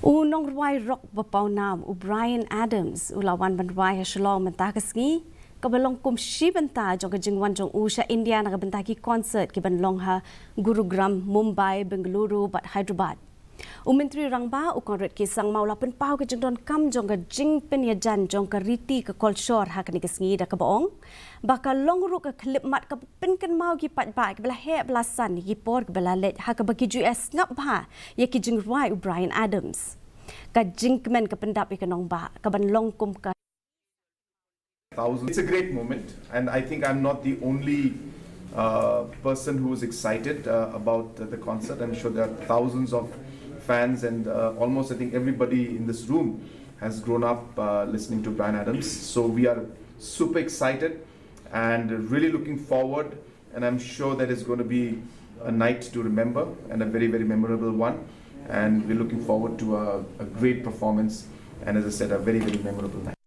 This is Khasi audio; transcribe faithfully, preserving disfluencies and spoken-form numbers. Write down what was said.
U nongrwai rock ba pawnam u Bryan Adams u la wan ban rwai ha Shillong mynta ka sngi, kaba long kum shi bynta jong ka jingwan jong u sha India na ka bynta ki concert ki ban long ha Gurugram, Mumbai, Bengaluru bad Hyderabad. U Myntri Rangbah u Conrad K Sangma u la pynpaw ka jingdonkam jong ka jingpynïajan jong ka riti ka kolshor ha kane ka sngi da kaba ong ba ka long ruh ka khyllipmat kaba pynkynmaw ki paidbah kiba la heh ba la san ïa ki por kiba la leit ha kaba ki ju ïa sngap bha ïa ki jingrwai u Bryan Adams. Ka jingkmen ka pyndap ïa ka nongbah kaban long kum ka Thousands. It's a great moment, and I think I'm not the only uh, person who's excited uh, about the, the concert. I'm sure there are thousands of fans, and uh, almost I think everybody in this room has grown up uh, listening to Bryan Adams. So we are super excited and really looking forward, and I'm sure that it's going to be a night to remember and a very, very memorable one. And we're looking forward to a, a great performance and, as I said, a very, very memorable night.